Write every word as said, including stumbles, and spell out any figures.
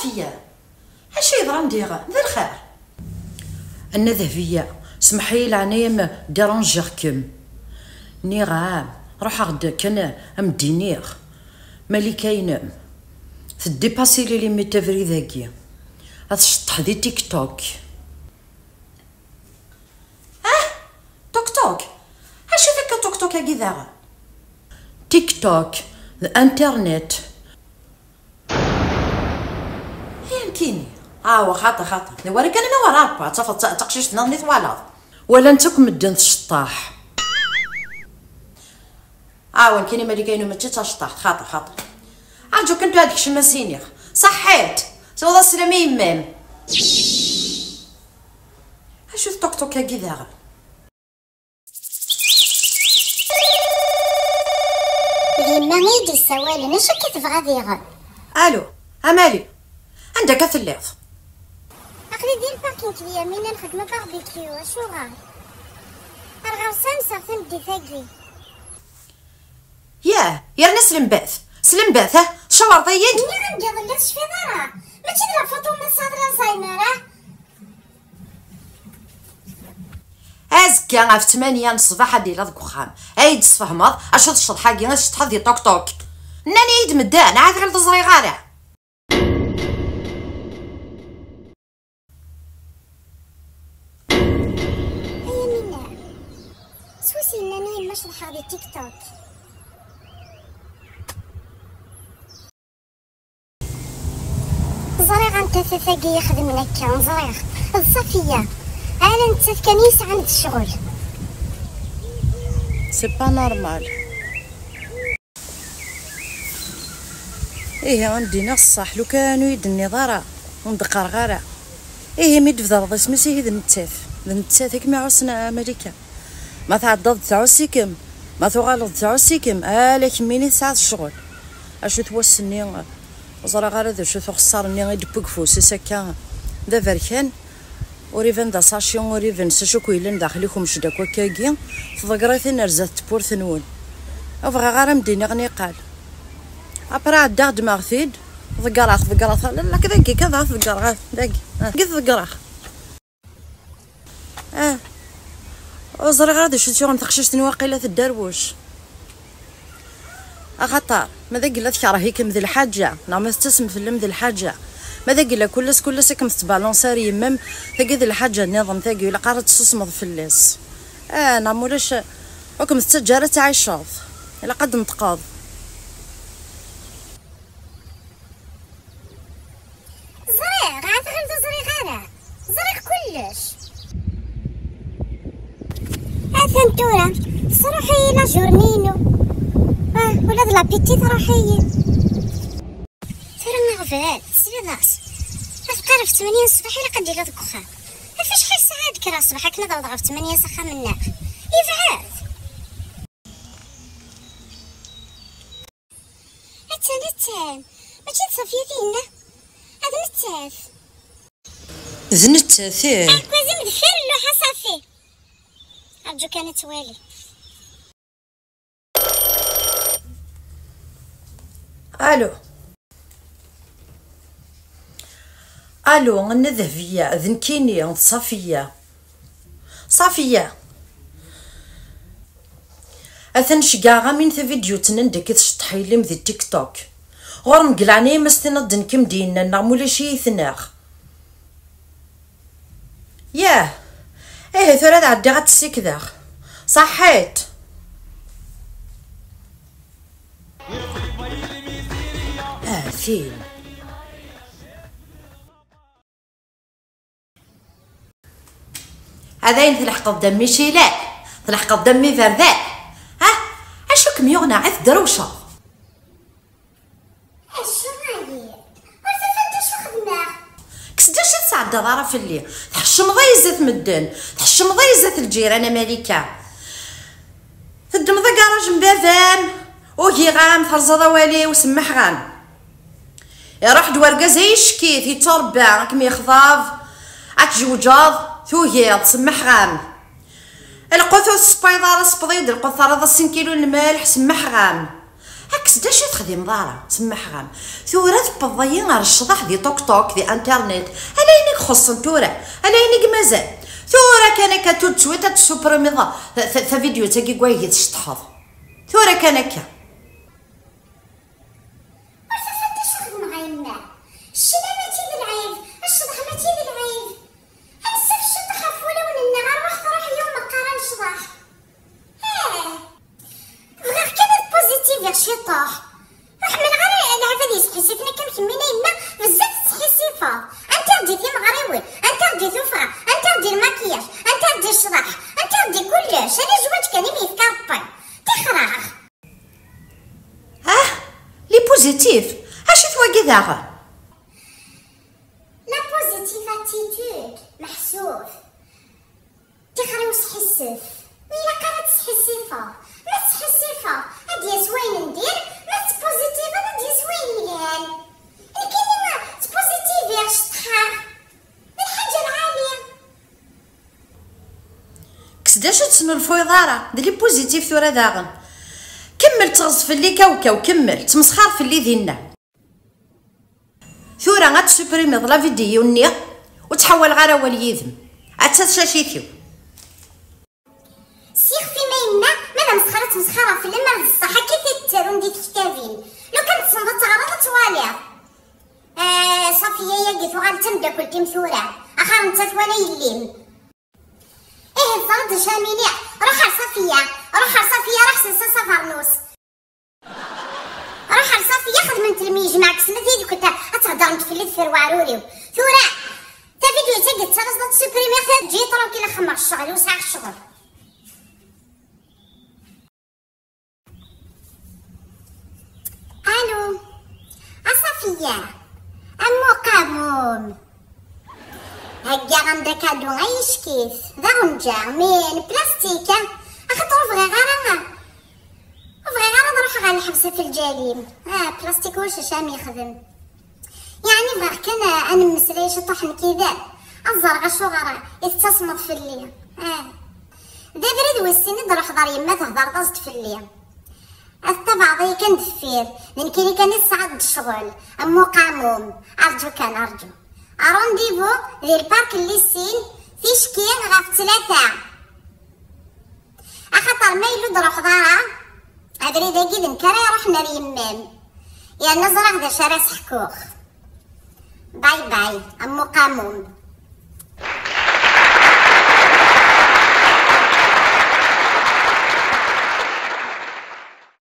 Safiya, acu yeḍran diɣen? D lxir? Nna Dehbiya, semmeḥ-iyi leɛnaya-m, dérangeɣ-kem. Nniɣ-am, ruḥeɣ-d kan a m-d-iniɣ, Malika-inem tedipasi les limites abrid-agi. Ad tceṭṭeḥ di TikTok. Ah, TikTok? Acu-t akka TikTok-agi daɣen? TikTok d internet. Ayen kini? Awa, xaṭi, xaṭi. D wara kan ma wara Rebbi, ad tafeḍ d ta-, d taqcict nniḍen i twalaḍ. Walan-tt akk medden tceṭṭaḥ. Awa, nekkini Malika-inu mačči d taceṭṭaḥt, xaṭi, xaṭi. Arǧu kan tura ad kecmeɣ ad s-iniɣ. Ṣaḥḥit! Tewweḍ sslam i yemma-m. Acu d ṭuqṭuq-agi daɣen? D yemma i yi-d-yessawalen, acu akka tebɣa diɣen? Alo, a Mali, anda akka telliḍ? Aql-i di lparking d Yamina nxeddem abarbecue, acuɣer? Ar ɣer-s ad nseɣ tameddit-agi. Yah, yerna s lembat, s lembat, ha? Tcawreḍ-iyi-d? Nniɣ-am-d iḍelli ur tecfiḍ ara. Mačči d la photo ma tesɛiḍ l'Alzheimer, ah? Azekka ɣef ttmanya n ṣṣbeḥ ad d-iliḍ deg uxxam. Ad iyi-d-tesfehmeḍ acu d cceḍḥ-agi i tceṭṭḥeḍ di ṭuqṭuq? Nnan-iyi-d medden, ɛad ɣil ur ẓriɣ ara. Ay Amina, s wis yennan i yemma ceḍḥeɣ di TikTok. Ẓriɣ anta tafat-agi ixedmen akka, ẓriɣ. D Safiya. Ala nettat kan i yesɛan d ccɣel. C'est pas normal. Ihi, am d-iniɣ ṣṣeḥ, lukan ur yi-d-tenniḍ ara, ur m-d-qqareɣ ara. Ihi, mi d-tbedreḍ isem-is, ihi d nettat. D nettat i kem-iɛussen a Malika. Ma tɛeddaḍ-d tɛuss-ikem, ma tuɣaleḍ-d tɛuss-ikem, ala kemmini tesɛiḍ ccɣel. Acu-t wass-nni, ur ẓriɣ ara d acu-t uxeṣṣar-nni i d-tewwi deg ufus-is akka d aberkan. Ur iban d asaci, ur iban s acu akk yellan daxel ikemec-d akk akkagi, tḍegger-it-in ar zdat tewwurt-nwen. Ur bɣiɣ ara m-d-iniɣ niqal. Après ɛeddaɣ ddmeɣ-t-id, ḍeggreɣ-t, ḍeggreɣ-t, lalla, dagi kan dɣa t-ḍeggreɣ, ah, dagi, ah, dagi t-ḍeggreɣ. Ah, ur ẓriɣ ara d acu tt-yuɣen teqcict-nni, waqila tedderwec. Axaṭer ma d agella tkerh-ikem d lḥaǧa, neɣ ma tettasem fell-am d lḥaǧa, ma d agella kullas, kullas ad kem-tettbalansi ar yemma-m, tagi d lḥaǧa nniḍen, tagi ilaq ara tessusmeḍ fell-as. Ah, neɣ ma ulac, ur kem-tettaǧǧa ara ad tɛiceḍ. Ilaq ad d-tenṭqeḍ. Ẓriɣ, ɛad ɣil ur ẓriɣ ara. Ẓriɣ kullec. Atan tura, tesruḥ-iyi la journée-inu. Ah, ula d l'appétit truḥ-iyi. Tura aɣbel, tesliḍ-as. Ad teqqar ɣef ttmanya n ṣṣbeḥ ilaq ad d-iliḍ deg uxxam. Ɣef acḥal ssaɛa ad d-kkreɣ ṣṣbeḥ akken ad awḍeɣ ɣef ttmanya s axxam-nneɣ? Yebɛed. Attan, attan. Mačči d Ṣafya tihinna? D nettat. D nettat, ih. Argaz-im deffir lluḥa, ṣafi. Arǧu kan ad twali. Alo. Alo, Nna Dehbiya, d nekkini, d Ṣafiya. Ṣafiya. Atan ceggɛeɣ-am-in tavidyut-nni anda akka tceṭṭḥ yelli-m di TikTok. Ɣur-m deg leɛnaya-m a s-tiniḍ d nekk i m-d-yennan neɣ ma ulac-iyi tneɣ. Yah. Ihi tura ad ɛeddiɣ ad tt-ssikdeɣ. Ṣaḥḥit. Ah, tin. A dayen tleḥqeḍ-d a mmi Cilan, tleḥqeḍ-d a mmi Berdan. Ha? Acu kem-yuɣen ɛad tedrewceḍ? Acu ayi? Ur tufiḍ d acu xedmeɣ? Kkes-d acu ur tesɛeddaḍ ara fell-i. Tḥeccmeḍ-iyi zdat medden, tḥeccmeḍ-iyi zdat lǧiran a Malika. Teddmeḍ agaṛaj n baba-m, ugiɣ-am, terẓeḍ awal-iw, semmeḥeɣ-am. Iruḥ-d wergaz ay icekkit, yetturebba, ad kem-yexḍab, ad tjewǧeḍ, tugiḍ, semmeḥeɣ-am. Lqut ur tessewwayeḍ ara, sewweḍ-iyi-d lqut, terriḍ-as sin kilu n lmelḥ, semmeḥeɣ-am. Kkes-d acu i texdimeḍ ara, semmeḥ-am. Tura tewweḍ-iyi ɣer ccḍeḥ di ṭukṭuk, di internet. Ala ayen i ixuṣṣen tura, ala ayen i mazal. Tura kan akka tout de suite ad tessuprimiḍ ta-, ta-, tavidyut-agi n wayeg i tceṭṭḥeḍ. Tura kan akka. Ur tufiḍ d acu xedmeɣ a yemma? Ccna mačči d lɛib, ccḍeḥ mačči d lɛib. Ansef ciṭ ɣef wulawen-nneɣ, arwaḥ truḥ yiwen meqqar ad necḍeḥ. Eh, bɣiɣ kan ad pozitiviɣ ciṭuḥ. Ur ḥemmleɣ ara lɛibad yesḥisifen akka am kemmini a yemma, bezzaf tettḥisifeḍ. Anta ɣ-d-i timeɣriwin, anta ɣ-d-i tuffɣa, anta ɣ-d-i lmakiyaj, anta ɣ-d-i ccḍeḥ, anta ɣ-d-i kullec, ala zzwaǧ kan i m-yefka Rebbi. Tixraɣ. Ah, les positifs, acu-t wagi daɣen? La positive attitude, meḥsub. Tixer i usḥissef. Ur ilaq ara ad tesḥissifeḍ. Ma tesḥissifeḍ, ad d-yas wayen n dir, ma tettpozitiveḍ, ad d-yas wayen yelhan. Nekkini ma ttpozitiviɣ, ceṭṭḥeɣ. D lḥaǧa lɛali. Kkes-d acu ur tesnulfuyeḍ ara, d les positifs tura daɣen. Kemmel ttɣeẓ fell-i kawkaw, kemmel ttmesxir fell-i dinna. Tura ad tessuprimiḍ la vidéo-nni, ur ttḥawaleɣ ara awal yid-m. Atta tcacit-iw. Sixef i ma yemma, ma d amesxer ad ttmesxireɣ fell-am, ma d ṣṣeḥ akka i t-id-ttarun di tektabin. Lukan tessneḍ ad teɣreḍ ad twaliḍ. Ah, Ṣafiya-agi tuɣal d tameddakelt-im tura, axir nettat wala yelli-m. Ihi teẓriḍ d acu ara m-iniɣ? Ruḥ ar Ṣafiya, ruḥ ar Ṣafiya, ruḥ sels-as abernus. Ruḥ ar Ṣafiya, xedmemt lemyejmeɛ, kksemt yid-kent ad theddremt fell-i deffir weɛrur-iw. Tura, tavidyut-agi tettalaẓ ad tsuprimiɣ, teǧǧi-yi tranquille, xemmeɣ ccɣel, ur sɛiɣ ccɣel. Allô, a Ṣafiya, a Muqamum. Heggaɣ-am-d akadu ay ickif, d aɣenǧa, mais n plastik, ah, axaṭer ur bɣiɣ ara, ur bɣiɣ ara ad ruḥeɣ ɣer lḥebs ɣef lǧal-im. Ah, plastik ulac acu ara m-yexdem. Yeɛni bɣiɣ kan, ah, ad nemmeslay ciṭuḥ nekk yid-m, ad ẓreɣ acuɣer i tettasmeḍ fell-i. Ah. D abrid wis sin i d-ruḥeḍ ɣer yemma, thedreḍ-as-d fell-i. Ad tettabaɛeḍ-iyi kan deffir, d nekkini kan i tesɛiḍ d ccɣel, a Muqamum. Arǧu kan, arǧu. Rendez-vous di lpark n Lissin, ticki ɣef tlata. Axaṭer ma yella ur d-ruḥeḍ ara, abrid-agi d nekk ara iruḥen ar yemma-m. Yerna ẓriɣ d acu ara s-ḥkuɣ. Bye bye, a Muqamum.